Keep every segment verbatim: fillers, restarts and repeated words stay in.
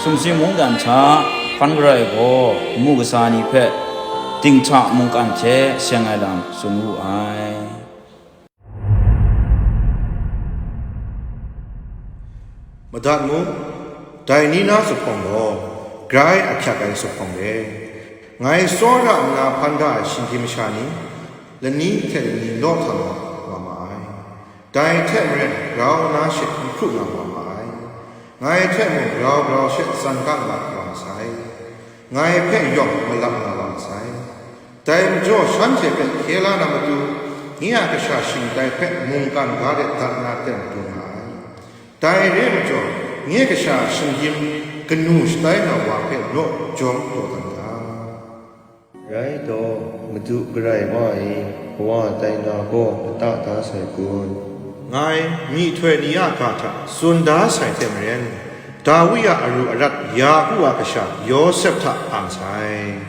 Sumsing mungdan hta hpan gara ai gaw, amu kasa ni hpe dinghta mungkan hte seng ai lam tsun wu ai. Madat mu, dai ni na zuphpawng gaw, grai ahkyak ai zuphpawng re. Ngai tsawra nna hpan da ai shinggyim masha ni, lani hte lani law hkam nga wa ma ai. Dai hte maren grau na she n hkru nga wa ma ai. Ngai hte mung grau grau she tsan kang nga wa masai. Ngai hpe yawng malap nga wa masai. Dai majaw shanhte hpe hkye la na matu, nye a kasha shingtai hpe mungkan ga de dat na ten du nga ai. Dai re ai majaw, nye kasha shinggyim kanu shatai na wa hpe naw jawm taw dan ga. Rai taw, Madu Karai Wa e, kawa tai na gaw lata da sai kun? Ngai myihtoi ni a ga hta tsun da sai hte maren, Dawi a aru arat Yaku a kasha Yawsep hta ang sai.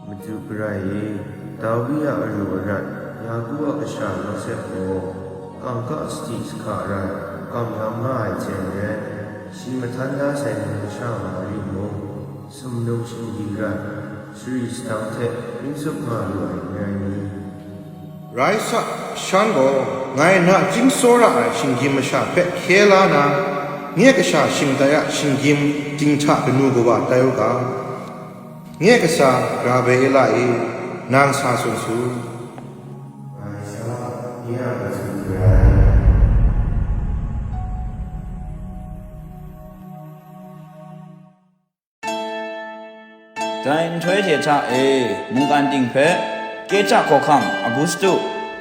Madu Karai e, Dawi a aru arat Yaku a kasha Yawsep gaw, kangka sadi sahka rai, kamyam nga ai hte maren, shi mahtan da sai ni masha Mari mung, sumnung shinggyim rai, sari sadang hte ring tsup nga lu ai n rai ni? Rai sa, shan gaw ngai nachying tsawra ai shinggyim masha hpe hkye la na, nye kasha shingtai a shinggyim dinghta kanu kawa tai u ga. Nye kasa Rabe-ela e, nang sa tsun su. Ngai sa, nye a matu rai. Dai nhtoi hte hta e, mungkan ting hpe Kehta hkawhkam Agustu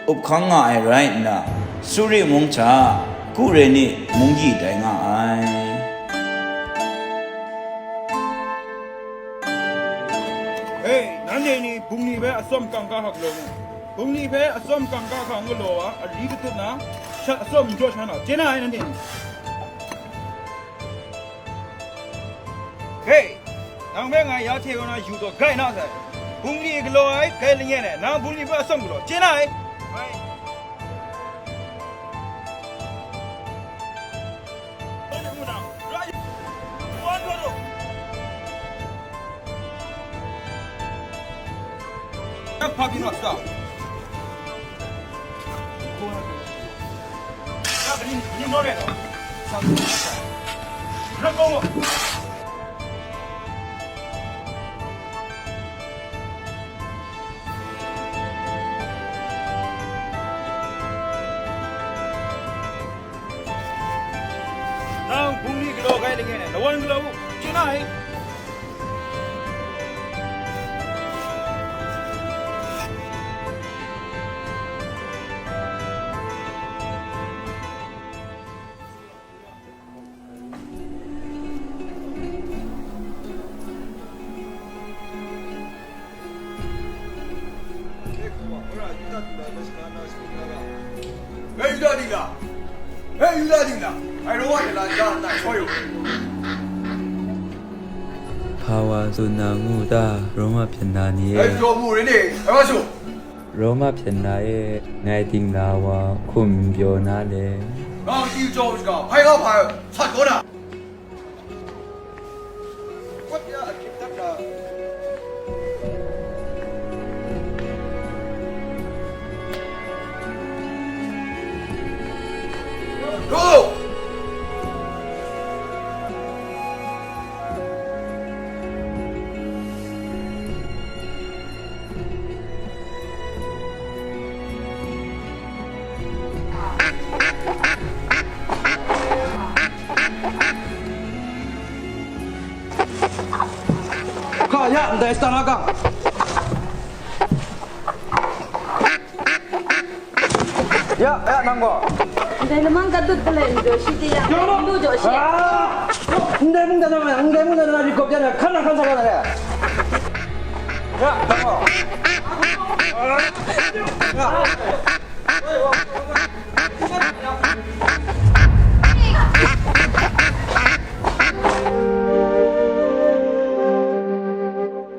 up hkang nga ai rai nna, Suri mung hta Kureni munggyi tai nga ai. E, nanhte ni bungli hpe atsawm kangka hkak law mu. Bungli hpe atsawm kangka hkang galaw a, ari katut na, shat atsawm n jaw sha na, chye na ai, nanhte ni. He, nang hpe ngai ya hte kaw na yu taw grai na sai. Bungli galaw ai, grai lanyen ai, nang bungli hpe atsawm galaw, chye na ai. Nang bungli galaw grai langen ai, lawan galaw u, chye na ai. Hei, Yuda ting na! Hei, Yuda ting na! Ngai rawa hte la ja nna shaw yu. Hpa wa tsun na ngu ta, Roma hpyen na ni e? Hei, jaw mu rai ni, hei wa su. Roma hpyen na e, ngai ting na wa hkum n pyaw na le? Nang chyu jaw shaga, hpai nga hpai, sat kau na. Go! Hka ya, ndai stan akang. Ya, ya, nang gaw. Ndai lamang kat dut palai n jaw shi de yang, ya, no, n du jaw shi. Ah! Ndai mung dan na, ndai mung dan na, ri kop ya na, hkan na hkan sa na ya. Ya, nang gaw. Ya.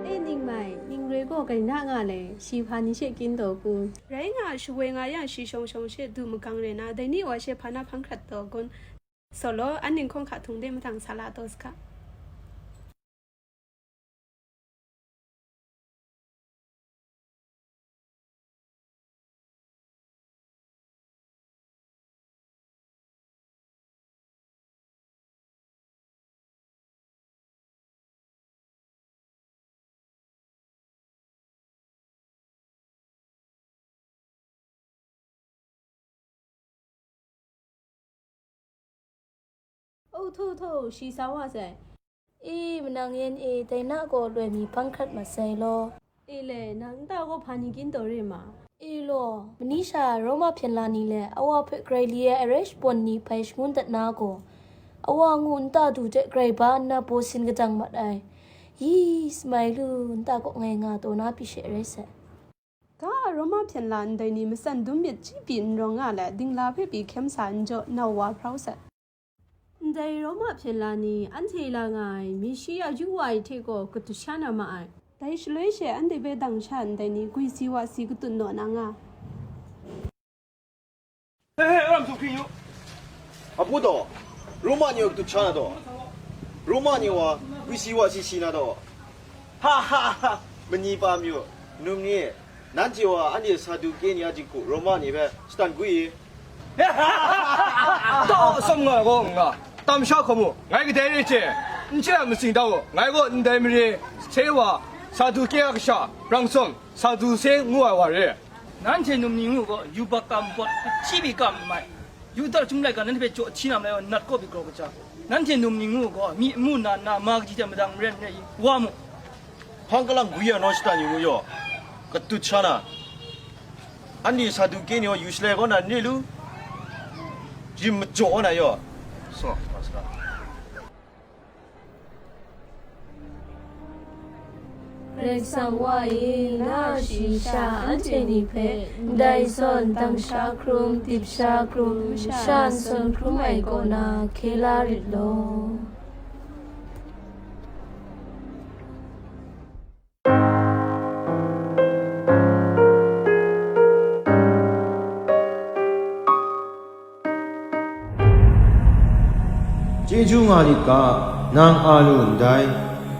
E ning mai, ning roi gaw kai na nga le, shi hpa ni she kyin taw kun? Rai nga, shawoi nga yang, shi shawng shawng she du magang rai na, dai ni wa she hpa na hpang hkrat taw kun? Solo, anhte hkawng hka htung de mahtang sa la taw sa hka. O, hto, hto, shi sa wa sai. E, manang yan e, dai na gaw loi mi hpang hkrat mat sai law. E le, nang nta gaw hpa ni gyin taw re ma? E law, mani sha Roma hpyen la ni le awa hpe grai li ai arai shapawn ni hpai shangun dat na gaw, awa ngu nta du hte grai ba nna baw sin kadang mat ai. Yi, samai lu, nta kaw ngai nga taw na pyi she rai sai. Ga, Roma hpyen la ndai ni matsan dum myit chyi pyi n rawng nga let, dingla hpe pyi hkyem sa n jaw, nau wa hprau sat. Ndai Roma hpyen la ni anhte la nga ai Meshiya yu wa ai hte gaw katut sha na ma ai. Dai shaloi she anhte hpe dang sha ndai ni gwi si wa si katut naw na nga. He, he, ram su hpring yu. Apu taw, Roma ni wa katut sha na taw? Roma ni wa gwi si wa si si na taw? Ha, ha, ha! Mani pa myu, num ni, nanhte wa anhte Saduke ni a jinghku Roma ni hpe shatan gwi i? Taw atsam nga gaw n nga, tam sha hkawm u, ngai kadai re chye, n chye ai matsing da u, ngai gaw ndai mare, se wa, Saduke a kasha, rang tsawm, Saduse ngu ai wa re. Nanhte num ni ngu gaw, yubak kam bawt, hpyi pyi kam n mai. Yuda chyum laika nanhte hpe jaw hti na malai gaw, nat kaw pyi grau kaja. Nanhte num ni ngu gaw, myi n mu nna, nna ma kaji hte madang maren n rai i? Wa mu. Hpang kalang gwi ya naw shata ni ngu yaw, katut sha na, anhte Saduke ni gaw Yushalai kaw na n re lu, rim majaw wa na yaw, sa, sa, sa. Karai Kasang Wa e, na a shayi sha anhte ni hpe ndai zawn dang sha hkrum, dip sha hkrum, masha nsen hkrum ai kaw na hkye la rit law. Chyeju nga lit ga, nang a lu ndai.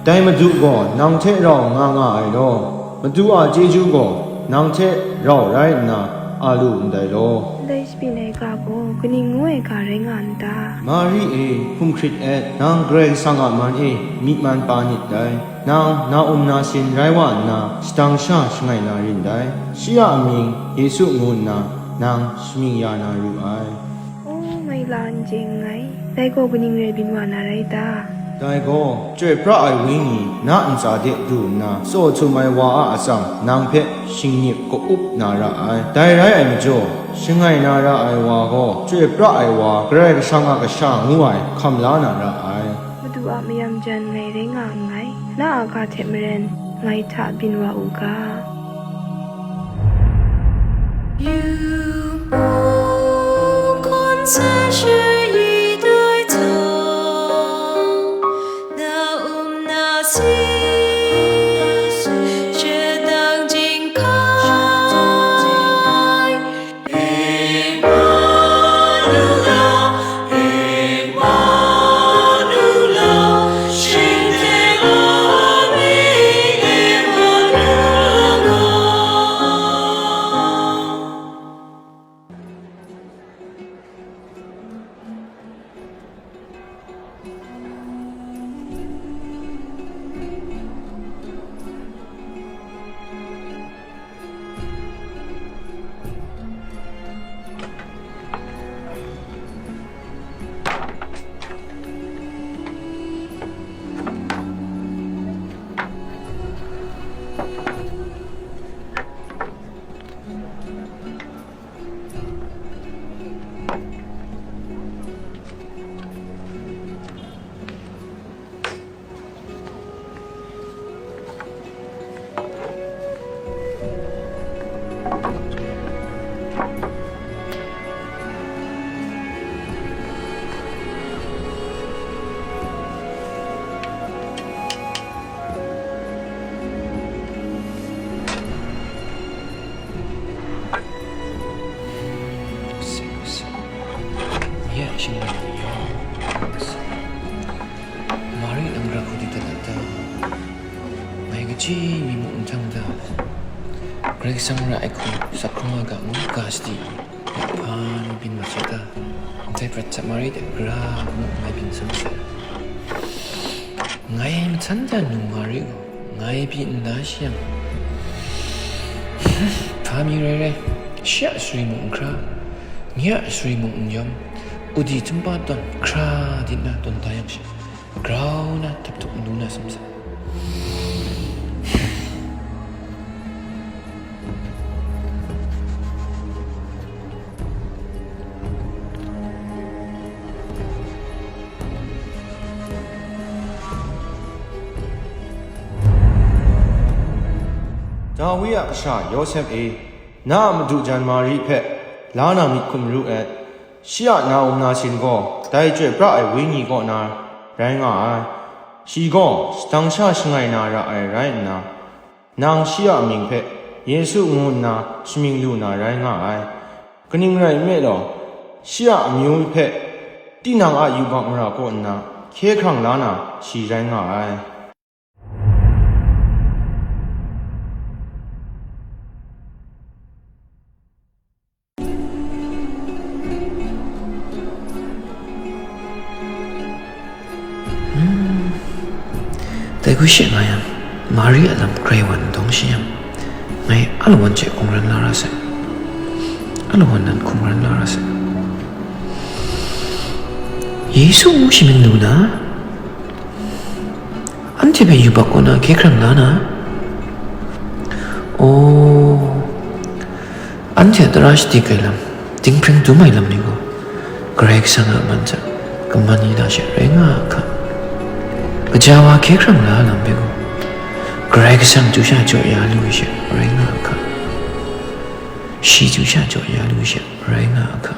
Dai Madu gaw nang hte rau nga nga ai law, Madu a chyeju gaw nang hte rau rai nna, a lu ndai law. Ndai shabi laika gaw kaning ngu ai ga rai nga n ta? Mari e, hkum hkrit et, nang Karai Kasang a man e myi man pa nit dai. Nang na um na sin rai wa nna, shadang sha shangai na rin dai. Shi a amying Yesu ngu nna nang shamying ya na ru ai. O, ngai la n chye nngai. Dai gaw kaning rai byin wa na rai ta? Dai gaw, Chyoi pra ai Wenyi na ntsa de du nna tsaw htum ai wa a atsam, nang hpe shingnip ka-up na ra ai. Dai rai ai majaw, shangai na ra ai wa gaw, Chyoi pra ai wa, Karai Kasang a Kasha ngu ai, hkam la na ra ai. Madu a mayam jan ngai rai nga nngai, na a ga hte maren ngai hta byin wa u ga. Ya, shingran ni yawng, Mari lam ra hku di dat dat ta, ngai kaji mi muk nhtang da, Karai Kasang ra ai hku, sak hkrung ai ga ngu ga sadi, ya hpa ni byin mat sat ta, ndai prat sa Mari de gara muk ngai byin sam sai. Ngai mahtan da nu Mari gaw, ngai pyi n da shi yang, hpa mi rai rai, shi a sari mung n hkra, nye a sari mung n yawm, udi chyumpa tawn hkra di nna tawn da yang she, grau na htap htuk n lu na sam sai. Dawi a kasha Yawsep e, na a madu jan Mari hpe la na myit hkum ru et. Shi a na-um nasin gaw dai Chyoi pra ai Wenyi kaw na rai nga ai. Shi gaw shadang sha shangai na ra ai rai nna, nang shi a mying hpe Yesu ngu nna shamying lu na rai nga ai. Kaning rai nme law, shi a amyu hpe tinang a yubak mara kaw nna hkye hkrang la na shi rai nga ai. Dai hku she nga yang, Mari a lam grai wan n dawng shi yang, ngai a lawan hte hkungran la ra sai, a lawan nan hkungran la ra sai. Yesu ngu shamin lu na, anhte hpe yubak kaw na hkye hkrang la na? Aw, anhte a tara shadi kai lam, dinghpring dum ai lam ni gaw, Karai Kasang a man hta kaman ni na she rai nga a hka. Gaja wa hkye hkrang la lam hpe gaw, Karai Kasang chyu sha jaw ya lu ai she rai nga a hka. Shi chyu sha jaw ya lu ai she rai nga a hka.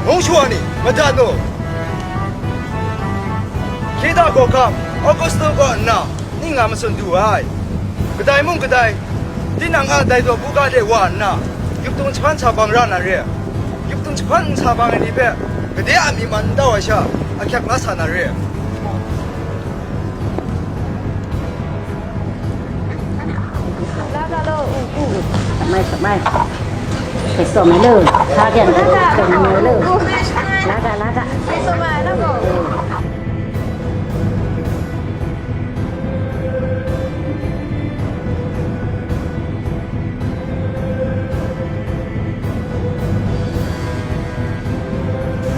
Mung shawa ni, madat mu! Kehta hkawhkam Augustu kaw nna ning nga matsun du ai. Kadai mung kadai, tinang a dai daw buga de wa nna, yuptung jahpan sa bang ra na re. Yuptung jahpan n sa bang ai ni hpe, gade a myi man n tau ai sha, ahkyak la sa na re. Mai, mai. Sai sawm ai lo. Sa biang, sawm ai lo. La ga, la ga.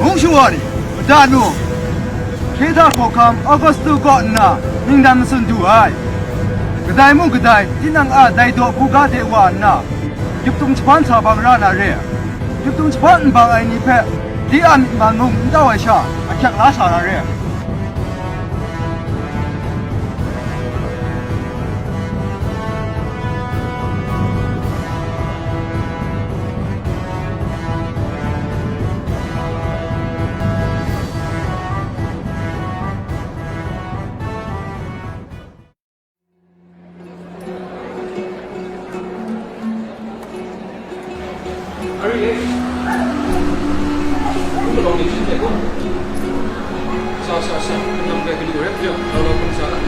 Mung shawa ni, madat mu! Kehta hkawhkam Augustu kaw nna ningnan matsun du ai. Kadai mung kadai, tinang a dai daw buga de wa nna, yuptung jahpan sa bang ra na re. Yuptung jahpan n bang ai ni hpe, di a myi man mung n tau ai sha, ahkyak la sa na re. Sa, sa, sa, kanyang rai kadu rai hpe, rau rau hkrum sa ai.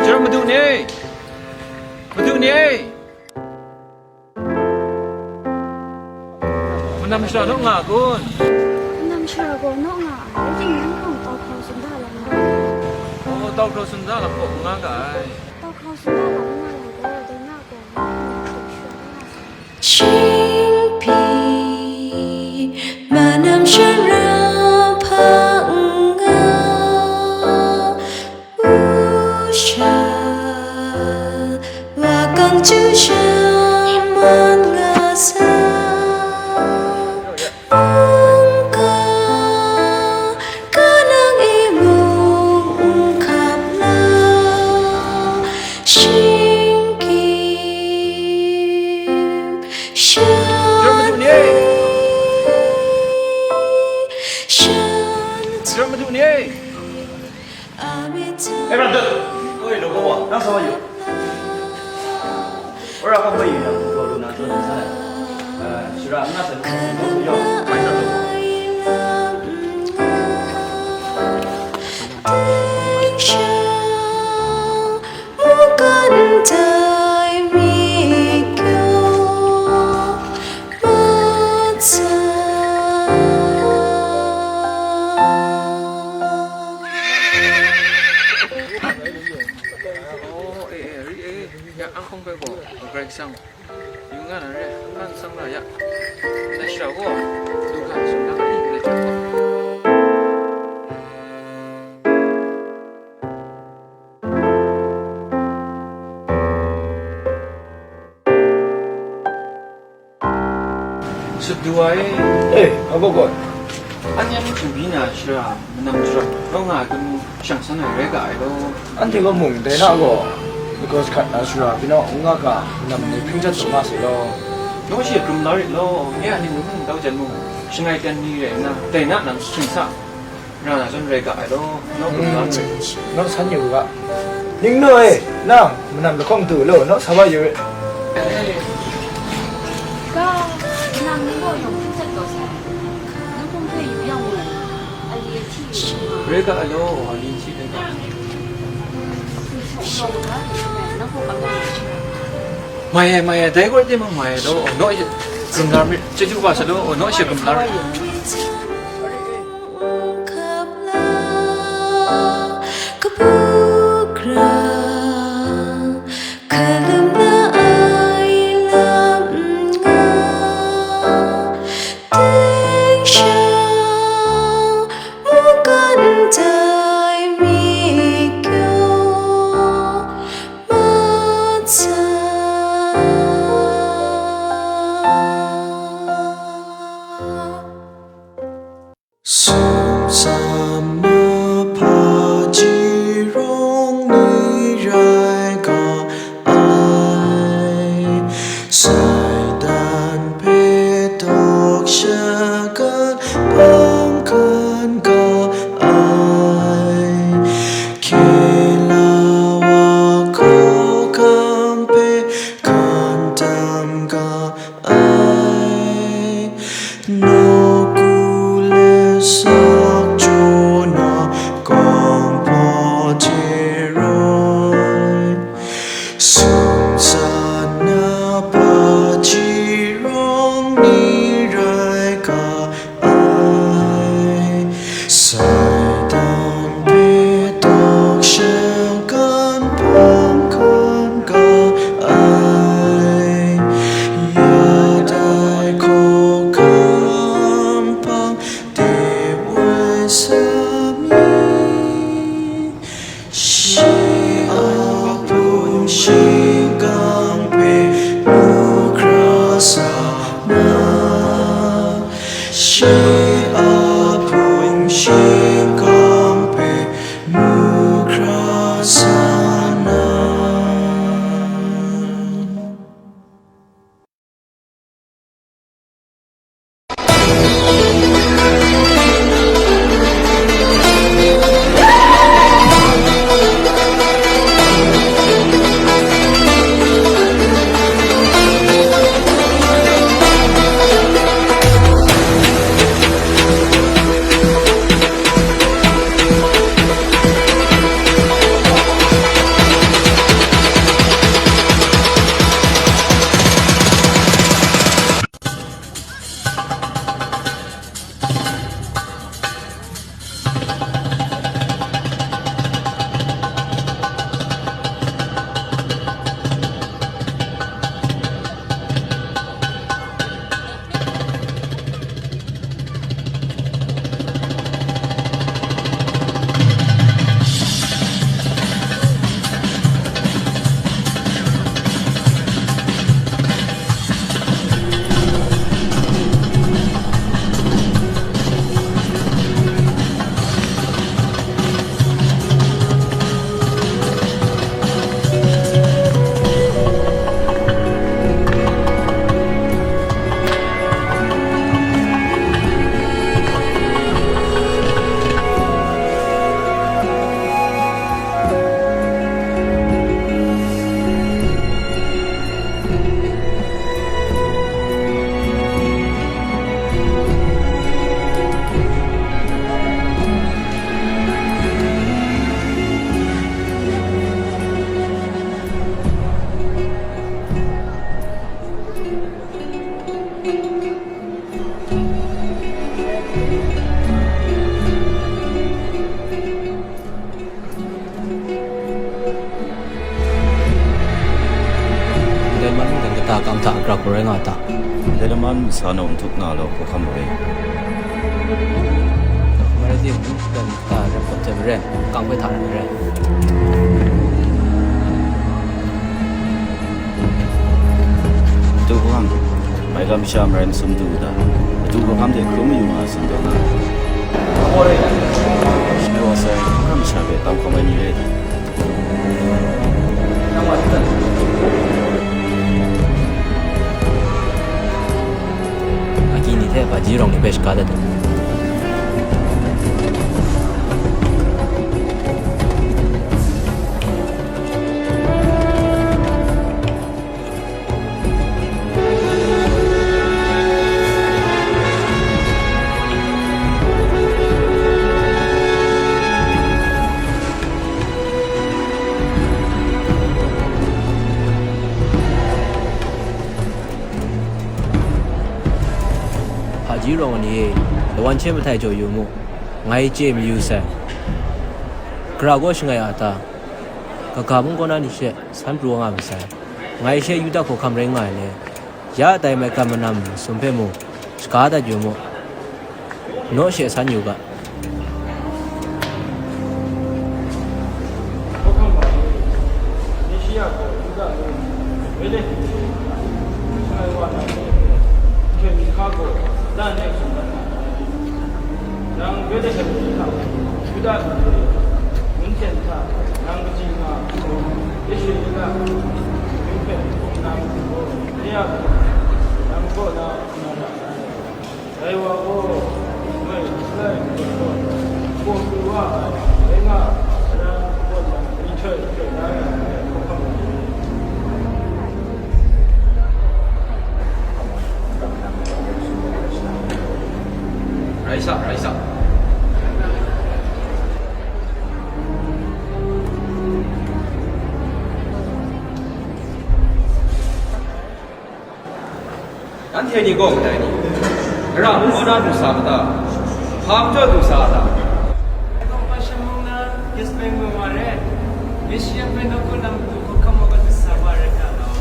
Chyawm, Madu ni e! Madu ni e! Manam shara naw nga a kun? Manam shara gaw naw nga ai, rai timung, nang gaw tau hkrau sunda lam gaw. Oh, tau hkrau sunda lam gaw n nga ga ai. Tau hkrau sunda lam n nga yang gaw, dai na gaw, nang gaw tau shara n nga sai. Shingpyi manam shara hpang nga. Usha, wa kang chyu sha man nga sa, mungga, kanang e mung n hkap la, shingkim, shan, shan, Amen. Oi, brother. Oi, lo ko wa, nang sa wa yu. Ora ko bai yu yang ko lu na tun sa. Eh, shara na sa ko lu yo, bai sa lu. Mungkan dai mi kyaw mat sa. Oh, eh, eh, ri, eh, ya, ang hkawng hpe gaw, Karai Kasang, yu nga na re, n sang ra ya. Ndai shara gaw, du ga, sumlang ai, ndai shara gaw. Sut du ai. E, hpa gaw gaw. An yan hkungbi na shara manam jarawng rawng nga ai hkrum shang san ai rai ga ai law. Anhte gaw mung dai na gaw, because hkat na shara pyi naw n nga ga, manam ni hpring jat taw nga sai law. Naw she hkrum la rit law, nye a ning mung tau jan mung, shangai pyan ni rai nna, dai na nang hkying sa. Ra na zawn rai ga ai law, naw hkrum la nre. Naw san yu u ga. Ning naw e, nang, manam lahkawng du law, naw sa wa yu e. Ga, nang ning gaw yawng hpring sat taw sai. Nang hkawng hpe yu yang mung, ali ahti yu nga. Rai ga ai law, ali ahti rai ga. Nang hkawng kamdan yu sha. Mai e, mai e, dai gaw timung mai e law, naw e, hkrum la nre, chyeju kaba sa law, naw e, hkrum la nre. Kap la, kabu grang, hkalum la ai lam nga, ding sha, mungkan dai mi kyaw mat sa. Sup tsam mahpa ji rawng ni rai ga ai, Satan hpe tawk shagan bang kan ga ai. Shi a hpung shi hkam hpe mu hkra sa na. Ndai man mungdan kata kang hta grak gaw rai nga a ta? Ndai laman masa naw n htup nga law, hkawhkam rai. Mare de mungdan kata rai hpawt hte maren, kang hpe hta rai maren. Madu hkawhkam, maigan masha marai masum du u ta? Madu hkawhkam de hkrum mayu nga tsun taw nga. Shi wa sai, hkawhkam masha hpe tam hkawm ai ni rai ta? Aki ni hte hpaji rawng ni hpe shaga dat ai. Hpaji rawng ni e, lawan hte mahtai jaw yu mu, ngai chye mayu sai. Gara gaw shangai a ta? Kaga mung kaw na ni she san pru nga masai. Ngai she Yuda hkawhkam rai nga ai le, ya tai maigan manam masum hpe mung shaga dat yu mu, naw she san yu ga. Nang Betlehem ni hta, Yuda myi de, ngun hten hta, nang kaji nga, Yeshe Yuda myu hpe hpung nang gaw, de a hpung, nang kaw na hkungga ra ai. Dai wa gaw, noi shalai majaw gaw, hpaw pru wa ai, dai nga, sadan kabawn nang myihtoi hkoi la ai hpe hkawhkam ai. Rai sa, rai sa. Nanhte ni gaw kadai ni? Gara mung kaw na du sa ma ta? Hpa majaw du sa a ta? Ngai gaw Persia mung na Spain mung wa re. Asia hpe nawku na matu hkawhkam wa ga du sa wa rai ta law.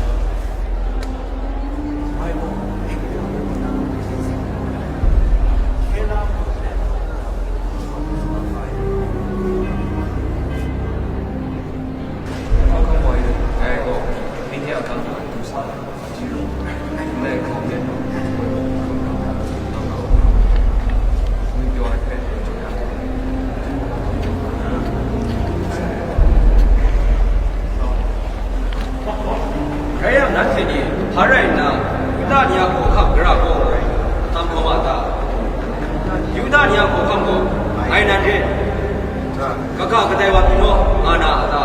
Ya hkawhkam gaw, ngai nan re, kaga kadai wa pyi naw nga na a ta?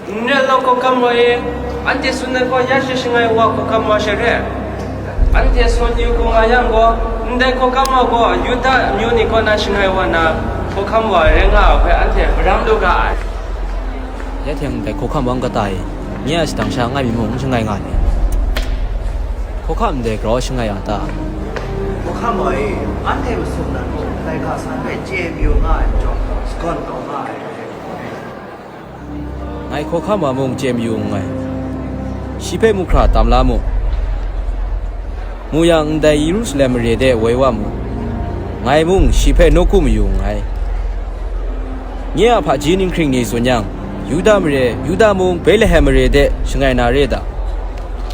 N rai law, hkawhkam wa e, anhte tsun ai gaw, ya she shangai wa hkawhkam wa she re. Anhte sawn yu hku nga yang gaw, ndai hkawhkam wa gaw Yuda amyu ni kaw na shangai wa na hkawhkam wa rai nga ai hpe anhte maram lu ga ai. Ya teng ndai hkawhkam wa n kata e? Nye a shadang sha ngai mi mung n shangai nga ni? Hkawhkam ndai grau shangai a ta? Hkawhkam wa e, anhte masum nan gaw laika san hpe chye mayu nga ai majaw, shakawn kau nga ai. Ngai hkawhkam wa mung chye mayu nngai, shi hpe mu hkra tam la mu. Mu yang, ndai Yerusalem mare de woi wa mu, ngai mung shi hpe nawku mayu nngai. Nye a hpaji ninghkring ni tsun yang, Yuda mare, Yuda mung Betlehem mare de shangai na re ta?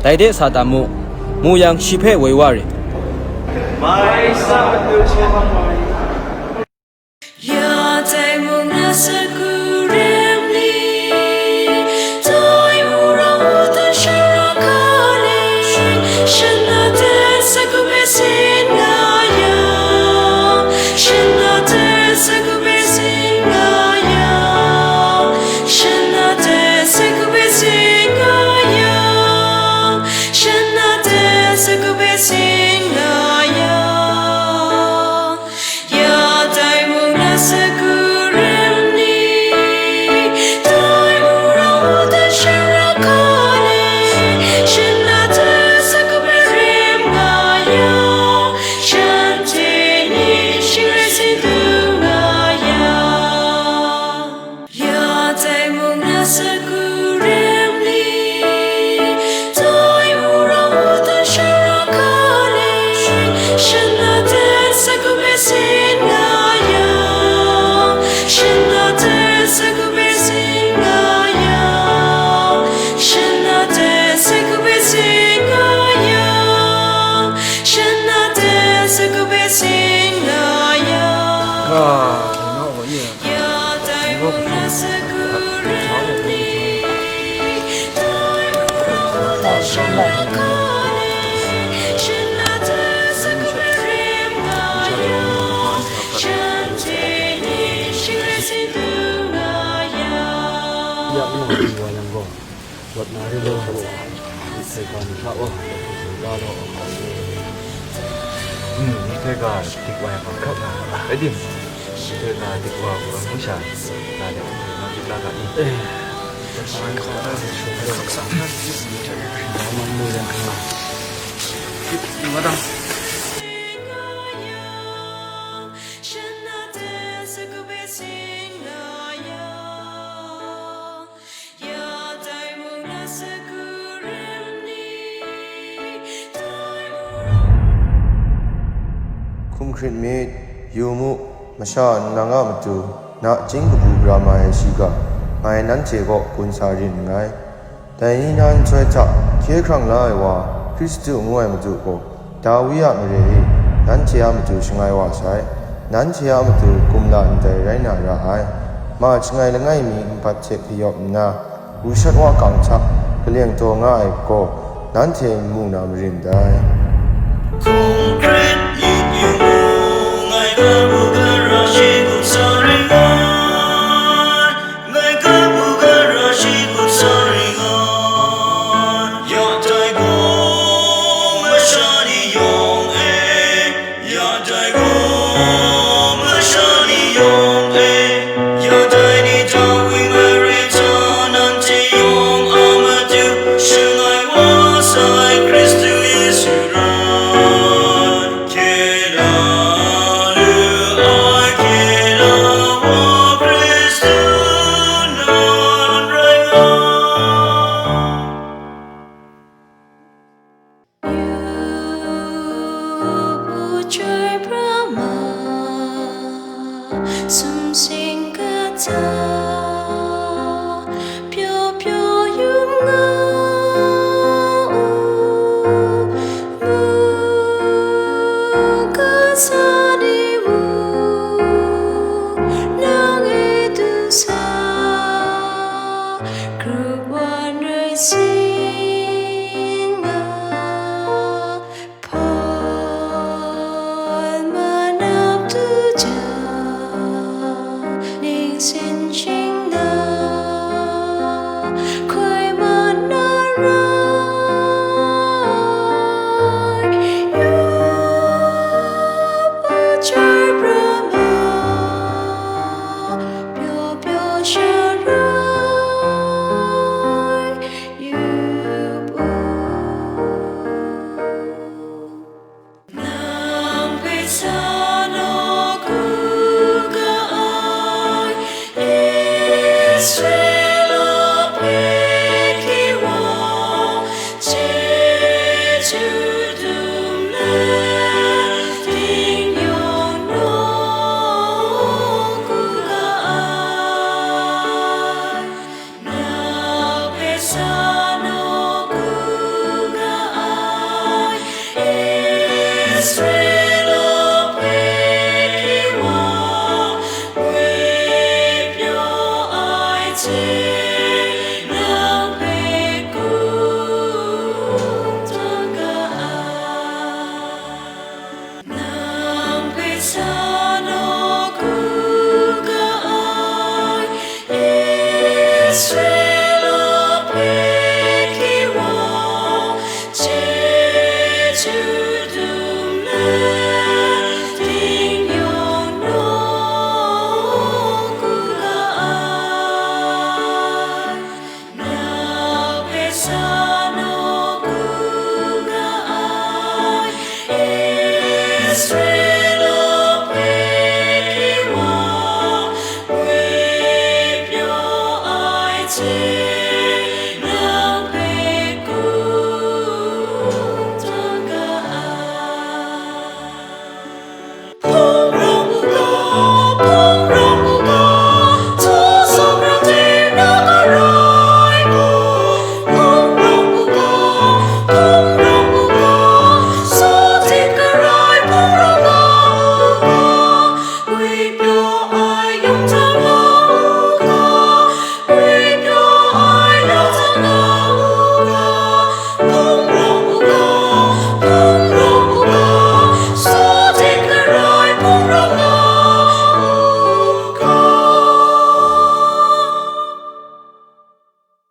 Dai de sa tam mu, mu yang, shi hpe woi wa re. Mai sa matu hkawhkam wa e. Ya dai mung na sagu rem ni, dai mung ra u ta shara ka le, shan na de sagu be sin nga ya, shan na de sagu be sin nga ya, shan na de sagu be sin nga ya, shan na de sagu be sin nga ya. Ya dai mung na sagu rem ni, dai mung ra u ta shara ka le, shan na de sagu be rem nga ya, shanhte ni shing rai sin du nga ya. Ya dai mung na sagu rem ni, dai mung ra u ta shara ka le, shan na de sagu be sin nga ya, shan na de sagu be sin nga ya, shan na de sagu be sin nga ya, shan na de sagu be sin nga ya. Ya dai mung na sagu rem ni, dai mung ra u ta shara ka le, shan na de sagu be rem nga ya, shanhte ni shing rai sin du nga ya. Ya, nang wa yang gaw, Rawt na ri law, sai ga ni hta gaw, ga law. Hmm, myihtoi ga dik wa yang hkap na, rai tim, myihtoi ga dik wa hkap nu sha, na de, na dik la ga i. Eh, sa na sa na, sa na, sa na, sa na, sa na, sa na, sa na, Hkum hkrit myit, yu mu, masha nlang a matu nachying kabu gara mai ai shiga, ngai nanhte kaw gun sa rin nngai. Dai ni na nhtoi hta hkye hkrang la ai wa, Hkristu ngu ai Madu gaw, Dawi a mare e, nanhte a matu shangai wa sai, nanhte a matu kumla ndai rai na ra ai. Ma shangai langai mi npat hte kayawp nna, wushat wa kang hta kaleng taw nga ai gaw, nanhte n mu na marin dai. Hkum hkrit myit yu mu, ngai kabu gara shi hkum sa ring ngai. Ngai kabu gara shi hkum sa ring ngai. Ya dai gaw masha ni yawng e, ya dai gaw masha ni yawng e, ya dai ni Dawi mare hta nanhte yawng a matu shangai wa sai Hkristu Yesu rai. Hkye la lu ai hkye la wa Hkristu nan rai nga. Yu u chyoi pra ma, sumsing kata, pyaw pyaw yum nga u, mungga sa ni mung, nang e du sa, grup wan rai sin nga. Paul manap tu Israela hpe hki wa, chyeju dum let, tingyawng nawku ga ai. Nang hpe sa nawku ga ai, Israela hpe hki wa, ngwipyaw ai hte, nang hpe kungdawn ga ai. Nang hpe sa